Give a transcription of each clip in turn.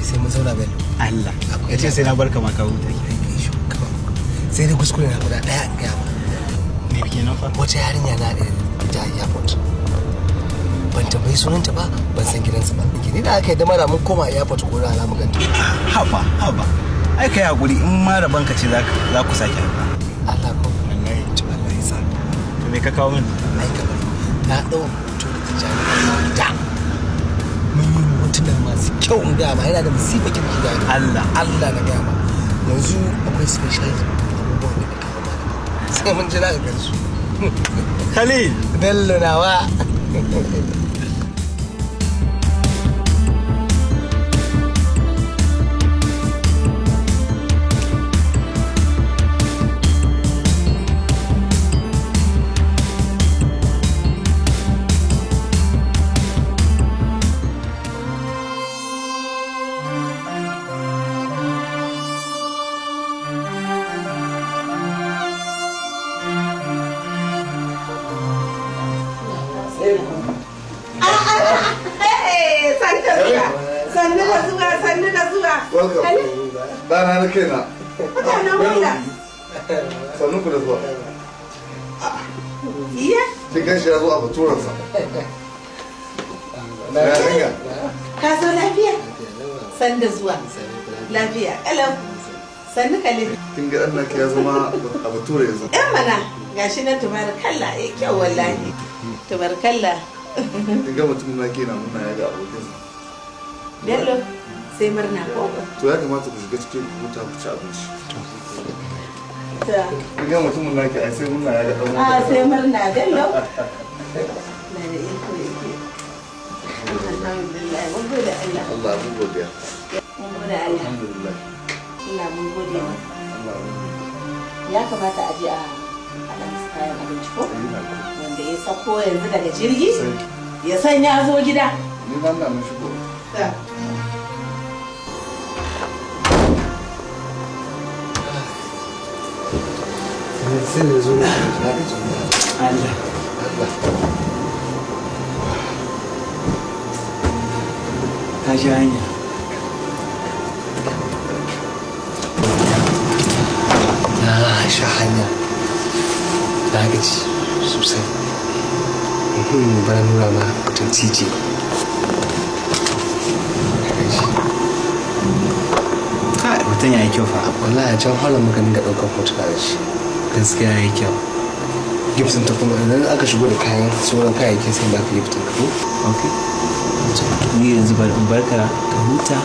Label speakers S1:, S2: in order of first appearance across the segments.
S1: Sai mun zauna, Bello.
S2: Allah ya ce sai na barka ma ka huta.
S1: Sai dai kuskure na guda ɗaya in gaya ma.
S2: Me kenan fa?
S1: Wata yarinya na da ita a airport, ban tambayi sunanta ba, ban san gidansu ba. Ni da aka yi da mara mun koma airport ko rana mu ganta.
S2: Haba haba, ai kai hakuri, in ma raban ka ce za ku sake haɗuwa.
S1: Allah ko?
S2: Wallahi.
S1: To, Allah ya sa.
S2: To, me ka kawo min?
S1: Ai kamar na ɗau hoto da Tijjani da mun yi hotuna masu kyau. In gaya ma, yana da musifa kirki da
S2: Allah?
S1: Allah, na gaya ma, yanzu akwai special abubuwan da na kawo ma, sai mun jira ka gansu.
S2: Khalil.
S1: Bello nawa.
S3: Sannu da zuwa, sannu da zuwa, sannu da zuwa.
S4: Welcome. Dana na kaina.
S3: Mutanen wula.
S4: Sannun ku da zuwa.
S3: Iya.
S4: Kin gan shi ya zo a baturansa. Ya hanya.
S3: Ka zo lafiya? Sannu da zuwa. Lafiya kalau. Sannu, Khalil.
S4: Kin ga ɗan naki ya zama a bature yanzu.
S3: Yan mana, gashi nan, tubarkalla, ya kyau wallahi. Tubarkalla.
S4: Kin ga mutumin naki yana murna ya ga abokinsa.
S3: Bello, sai murna ko?
S4: To, ya kamata ku shiga cikin ku huta, ku ci abinci.
S3: Ta.
S4: Kin ga mutumin naki ai sai murna ya ga ɗan
S3: A
S4: uwansa.
S3: sai murna, Bello. Na da iko yake. Alhamdulillah, mun gode Allah.
S4: Allah mun godiya.
S3: Mun gode Allah.
S4: Alhamdulillah.
S3: Allah mun gode ma.
S4: Allah mun godiya.
S3: Ya kamata a je a haɗa musu kayan abinci ko?
S4: Ina ko.
S3: Wanda ya sako yanzu daga jirgi
S4: Sai
S3: ya san ya zo gida.
S4: Ni ma ina nan shigo.
S3: Ta.
S1: Sai da zo na gaji.
S2: Allah.
S1: Allah.
S2: Ka sha hanya.
S1: Na sha hanya, na gaji sosai. Bana nuna ma mutum titi.
S2: Kai, mutum ya yi kyau fa.
S1: Wallahi a can halin muka dinga ɗaukar hotuna da shi.
S2: Gaskiya ya yi kyau.
S1: Gift ta kuma idan aka shigo da kayan sauran kayayyakin, sai baka gift ka ko.
S2: Ok, ni yanzu bari in barka ka huta,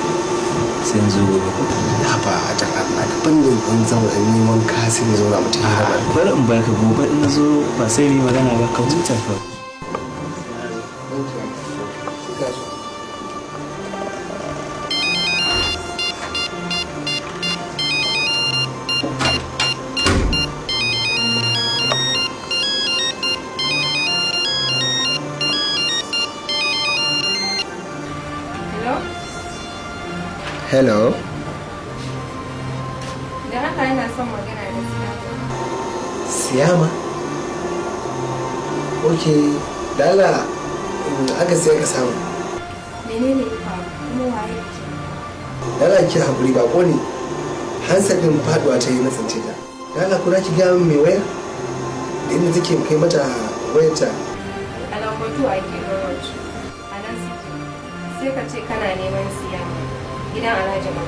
S2: sai in zo gobe ko?
S1: Haba dan Allah, ka bani in zauna in yi wanka, sai mu zauna mutum ya
S2: A'a, bari in barka, gobe in na zo ba sai mu yi magana ba, ka huta kawai.
S5: Hello?
S1: Hello.
S5: Da haka yana son magana da Siyama.
S1: Siyama? Ok, dala aka sai ka samu.
S5: Menene ya faru? Kuma waye ke?
S1: Dala ki haƙuri, ba ne handset ɗin faɗuwa ta yi na tsince ta. Dala ko za ki gaya min mai wayar da inda take kai mata wayarta?
S5: A lambatu ake garage. A nan suke. Sai ka ce kana neman Siyama. Gidan Alhaji Mahmud.